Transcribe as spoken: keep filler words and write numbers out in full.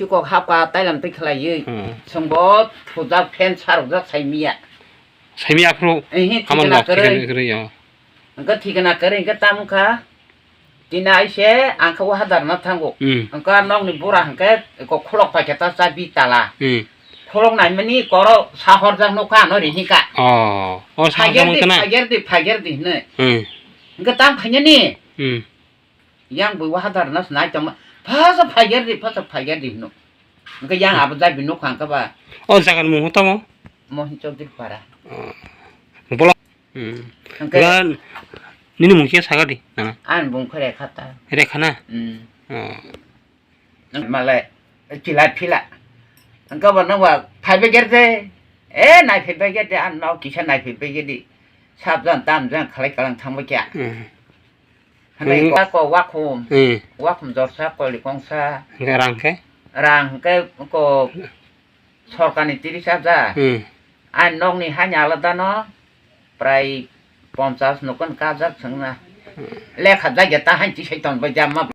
Chukok hapka tailam twi khlaiwi. Hmm. Chwngbo thujak phen sarokjak saimiya. Saimiya aphuru. Ehe, hamon thikna rok kwrwi. Thikna kwrwi, oh. Hwnkhe thikna kwrwi hwnkhe tamo kha. Tini aise ang khe waha darna thango. Hmm. Hwnkhe a nokni bura hwnkhe ko khulok paikha ta chabi tala. Hmm. Khulok naimani koro sahorjak nukha ano rihika. Oh, oh, sahorjak nukha na? Phagerdi, phagerdi, phagerdi hwnwi. Hmm. Hwnkhe tamo khainani? Hmm. Yang bui waha darna se nai tongma, "Phasa phaiger di, phasa phaiger di," hino. Hwnkhe yang abo jai bini nokha hwnkhe ba. O jaga ni mung tamo? Mohin Chaudhary Para. Oh. Bolo. Hmm. Hwnkhe ba nini mung khe saga di, nana? Ani bung khe Rekha ta. Rekha na? Hmm. Oh. Malai chila phila. Hwnkhe ba nokba phaibe ger de. E nai phaibe ger de, ano kisa nai phaibe ger di. Sabjan tamjan khalai kalang thangba kya. Hmm. Hwnwi hmm. Ko wakhum. Hmm. Wakhum jorsa, koli kongsa. Hwnkhe rang khe? Rang hwnkhe ko sorkarni tiris hajar. Hmm. Ani nokni hani alada no prai ponchas nokon kajak chwngna. Hmm. Lekha jagya ta hani tisai tonbai jama.